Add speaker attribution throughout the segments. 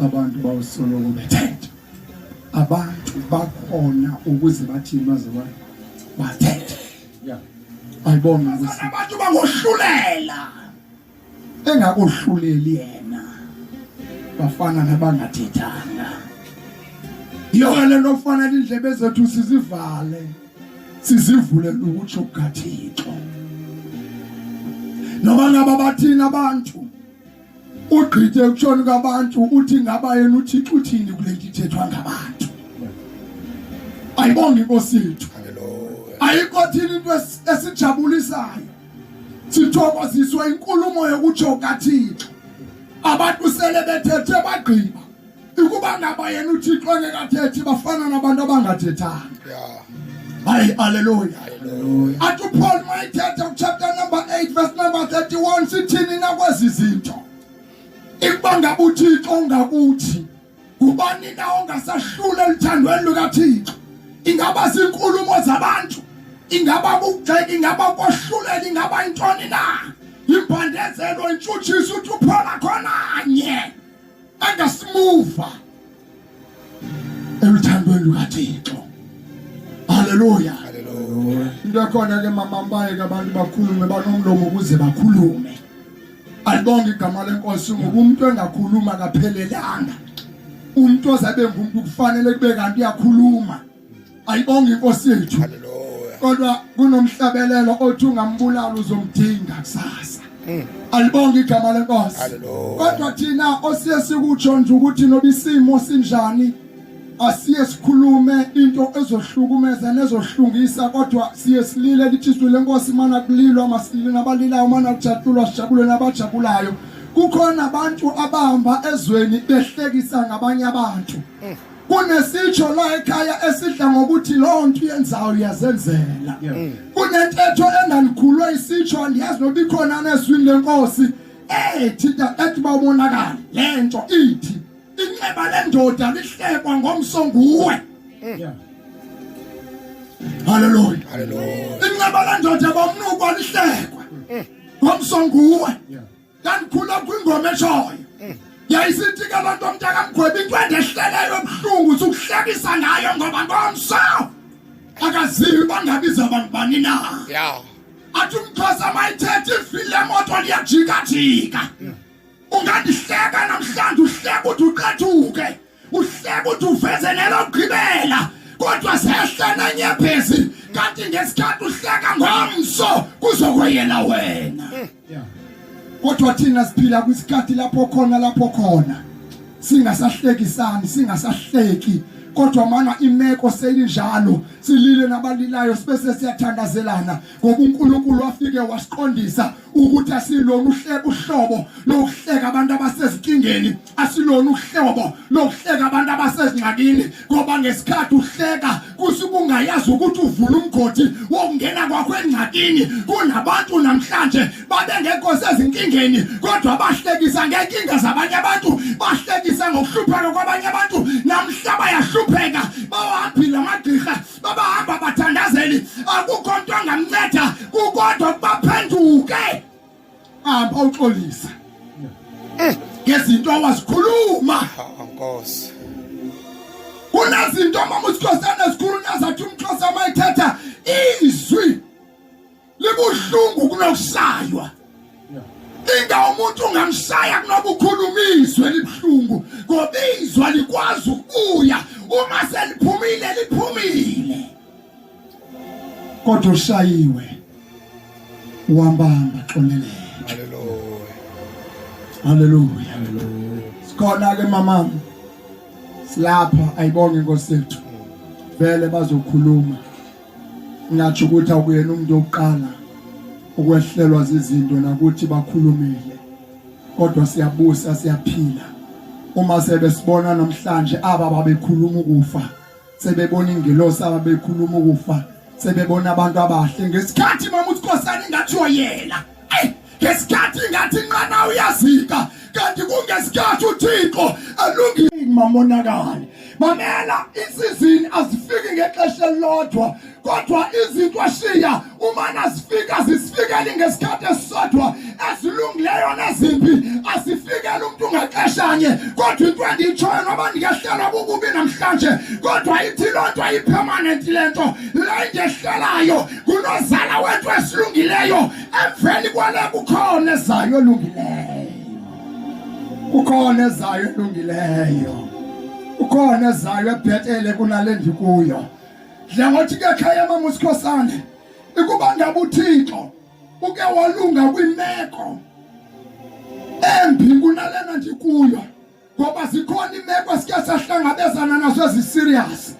Speaker 1: Abantu bawusoloko bethetha. Abantu bakhona ukuze bathini bazalwane? Bathethe.
Speaker 2: Yeah.
Speaker 1: Ayibonga ukuthi abantu bangohlulela. Engakohluleli yena. Bafana nabangathethanga. Yiyo le nto kufanele indlebe zethu sizivale. Sizivulele ukutsho kukaThixo. Noma ngaba bathini abantu ugqithe ekutshoni kwabantu uthi ngaba yena uThixo uthini kule nto ithethwa ngabantu. Ayibonge inkosi yethu. Ayikho thina into esijabulisayo. Sithokoziswa inkulumo yokutsho kaThixo. Abantu sele bethethe bagqiba. Ukuba ngaba yena uThixo engekathethi bafana nabantu abangathethanga.
Speaker 3: Yeah.
Speaker 1: Hayi haleluya.
Speaker 2: Hallelujah.
Speaker 1: Athi uPaul mayithetha kuchapter number 8 verse number 31 sithini na kwezi zinto? Ikuba ngaba uThixo ungakuthi ngubani na ongasahlula eluthandweni lukaThixo? Ingaba zinkulumo zabantu? Ingaba kugxeka, ingaba kohlulela, ingaba intoni na? Imbandezelo intshutshiso uthi uPaul akhona nye angasimuva eluthandweni lukaThixo. Haleluya.
Speaker 3: Hallelujah.
Speaker 1: Into ekhona ke mama mbaye ke abantu bakhulume banomlomo ukuze bakhulume. Alibonge igama lenkosi ngoba umuntu engakhuluma akaphelelanga. Umuntu ozabe ngumuntu kufanele kube kanti uyakhuluma. Ayibonge inkosi yethu.
Speaker 3: Hallelujah.
Speaker 1: Kodwa kunomhlabelelo othi ungambulala uzomdinga kusasa. Alibonge igama lenkosi.
Speaker 3: Hallelujah.
Speaker 1: Kodwa thina osiye sikutsho nje ukuthi noba isimo sinjani asiye sikhulume into ezohlukumeza nezohlungisa kodwa siye silile lithi izwi lenkosi mana kulilwa masilile nabalilayo mana kujatshulwa sijabule nabajabulayo. Kukhona abantu abahamba ezweni behlekisa ngabanye abantu. Kunesitsho la ekhaya esidla ngokuthi loo nto uyenzayo uyazenzela. Kunentetho endandikhulwe isitsho andiyazi noba ikhona nezwini lenkosi ethi ethi bawubonakala le nto ithi inxeba lendoda lihlekwa ngomso nguwe.
Speaker 2: Yeah.
Speaker 1: Haleluya.
Speaker 3: Hallelujah.
Speaker 1: Inxeba lendoda bomnukwa lihlekwa ngomso nguwe.
Speaker 2: Yeah.
Speaker 1: Ndandikhula kwingoma etshoyo. Yayisithi ke abantu omntakamgwebi into endehleleyo ebuhlungu sukuhlekisa ngayo ngoba ngomso akaziwi bangabiza abantu bani na.
Speaker 3: Yeah.
Speaker 1: Athi umXhosa mayithethe ivili lemoto liyajikajika. Ungandihleka namhlanje uhleka ude uqethuke. Uhleka uthi uveze nelokugqibela kodwa zehle nenyembezi kanti ngesikhathi uhleka ngomso kuzokweyela wena.
Speaker 2: Yeah.
Speaker 1: Kodwa thina siphila kwisikhathi lapho khona lapho khona singasahlekisani singasahleki kodwa mana imeko seyinjalo silile nabalilayo sibese siyathandazelana ngoba uNkulunkulu wafike wasiqondisa ukuthi asilona uhleko uhlobo lokuhleka abantu abasezinkingeni asilona uhlobo lokuhleka abantu abasezingxakini ngoba ngesikhathi uhleka kusuke ungayazi ukuthi uvula umgodi wokungena kwakho engxakini kunabantu namhlanje babengekho sezinkingeni kodwa bahlekisa ngenkinga zabanye abantu bahlekisa ngokuhlupheka kwabanye abantu namhla bayahlupheka bawaphi la magqirha babahamba bathandazeli akukho nto angamnceda kukodwa kubaphenduke hamba uxolisa ngezinto awazikhuluma.
Speaker 3: Nkosi.
Speaker 1: Kunezinto mama usikhosana esikhulunywa zathi umXhosa mayithetha izwi libuhlungu kunokushaywa. Inga umuntu ungamshaya kunoba ukhuluma izwi elibuhlungu ngoba izwi alikwazi ukubuya uma seliphumile liphumile. Kodwa ushayiwe wambamba xoleleke.
Speaker 3: Hallelujah.
Speaker 1: Hallelujah. Sikhona ke mama. Silapha ayibonge inkosi yethu. Vele bazokhuluma. Ngatsho ukuthi awukuyena umuntu wokuqala ukwehlelwa zizinto nakuthi bakhulumile. Kodwa siyabusa siyaphila. Uma sebesibona namhlanje aba babekhuluma ukufa sebebona ingelosi ababekhuluma ukufa sebebona abantu abahle ngesikhathi mama uSikhosana ingathi uyela ey ngesikhathi ingathi inqana uyazika kanti kungesikhathi uThixo alungile mamonakale mamela isizini azifiki ngexesha elilodwa. Kodwa izinto ashiya umana zifika zisifikele ngesikhathi esisodwa, ezilungileyo nezimbi azifikele umntu ngaxeshanye. Kodwa into endiyitshoyo, noba ndingehlelwa bububi namhlanje, kodwa ithi loo nto ayipermanent. Le nto le indehlelayo ngunozala wento esilungileyo. Emveni kwale kukhona ezayo elungileyo, kukhona ezayo elungileyo, kukhona ezayo ebhetele kunale ndikuyo. Dlangothi ke khaya mama uSikhosane, ikuba ngaba uThixo uke walunga kwimeko embi kunalena ndikuyo, ngoba zikhona imeko esike sahlangabezana nazo eziserious,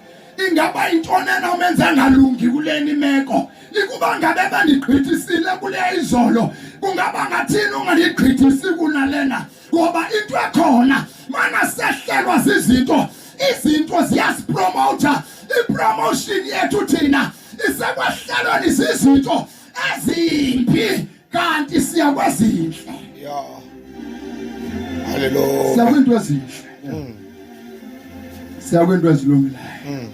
Speaker 1: ingaba intoni enamenza angalungi kuleni imeko? Ikuba ngabe bendigqithisile kule izolo, kungaba ngathini ungandigqithisi kunalena? Ngoba into ekhona, mana sehlelwa zizinto, izinto ziyasipromotha. Ipromotion yethu thina isekwehlelweni zizinto ezimbi, kanti siya kwezinhle.
Speaker 3: Hallelujah.
Speaker 1: Siya kwinto ezinhle, siya kwinto ezilungileyo.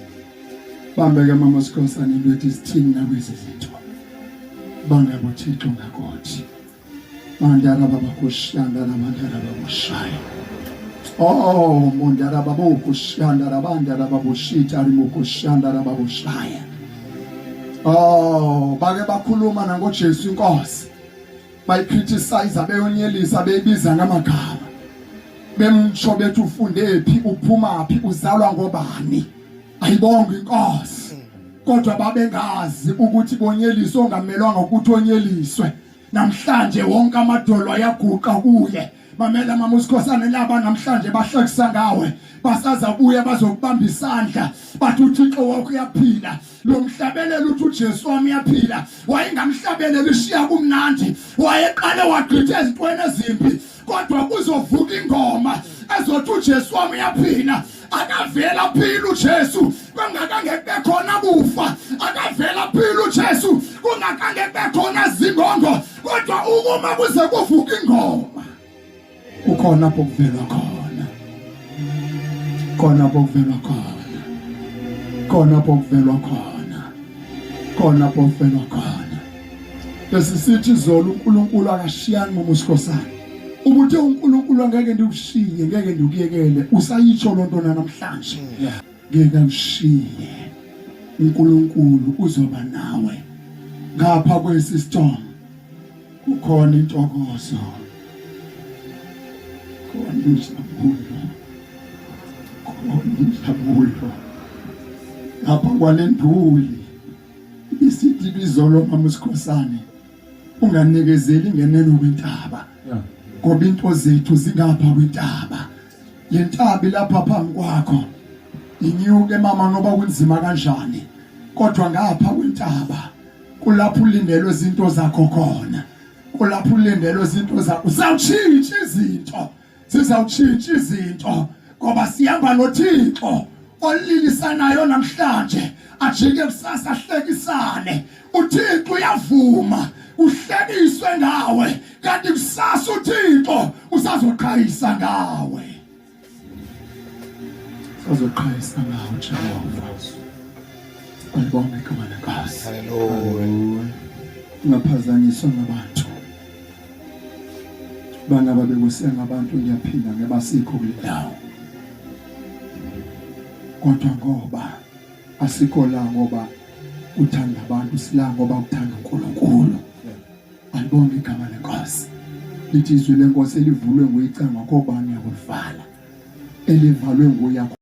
Speaker 1: Bambe ke mama Sikhosana into ethi sithini nakwezi zinto bangaboThixo ngakothi mandara babakushanda namandara babushaya. Oh, mondara babokushanda rabandara babushita rimukushanda rababushaya. Oh, bake bakhuluma nangoJesu inkosi, bayicriticize, beyonyelisa, beyibiza ngamagama, bemtsho bethi ufunde phi, uphuma phi, uzalwa ngobani. Ayibonge inkosi. Kodwa babengazi ukuthi bonyeliswe ongamelwanga ukuthi onyeliswe. Namhlanje wonke amadolo ayaguqa kuye. Mamela mama uSikhosane, laba namhlanje bahlekisa ngawe basazabuya bazokubamba isandla, bathi uThixo wakho uyaphila. Lo mhlabelelo uthi uJesu wami uyaphila, wayengamhlabelela ishiya kumnandi, wayeqale wagqitha ezintweni ezimbi, kodwa kuzovuka ingoma ezothi uJesu wami uyaphila. Akavela phila uJesu kungakange kube khona kufa, akavela phila uJesu kungakange kube khona zingongo, kodwa ukuma kuze kuvuka ingoma, kukhona lapho kuvelwa khona, khona lapho kuvelwa khona, khona lapho kuvelwa khona, khona lapho kuvelwa khona. Besisithi izolo uNkulunkulu akashiyani mama uSikhosana. Ubuthe uNkulunkulu angeke ndikushiye, ngeke ndikuyekele, usayitsho loo nto namhlanje, ngeke akushiye uNkulunkulu, uzoba nawe. Ngapha kwesi storm kukhona intokozo, khona injabulo, khona injabulo ngapha kwale nduli. Isithi bizolo mama uSikhosane, unganikezeli ngeneno kwintaba, ngoba into zethu zingapha kwintaba. Le ntaba ilapha phambi kwakho, inyuke mama noba kunzima kanjani, kodwa ngapha kwentaba kulapho ulindelwe izinto zakho khona, kulapho ulindelwe izinto zakho. Uzawutshintsha izinto, zizawutshintsha izinto, ngoba sihamba noThixo olilisanayo namhlanje ajike kusasa ahlekisane. UThixo uyavuma uhlekiswe ngawe, kanti kusasa uThixo usazoqhayisa ngawe, usazoqhayisa ngawe Jehova. Alibonge igama leNkosi.
Speaker 3: Hallelujah.
Speaker 1: Ungaphazanyiswa ngabantu bangaba bekusenga abantu. Ngiyaphila ngeba sikho kule ndawo, kodwa ngoba asikho la ngoba uthanda abantu, sila ngoba uthanda uNkulunkulu. Alibonge igama lenkosi. Lithi izwi lenkosi, elivulwe nguye icango akho bani uyakulivala, elivalwe nguye akho.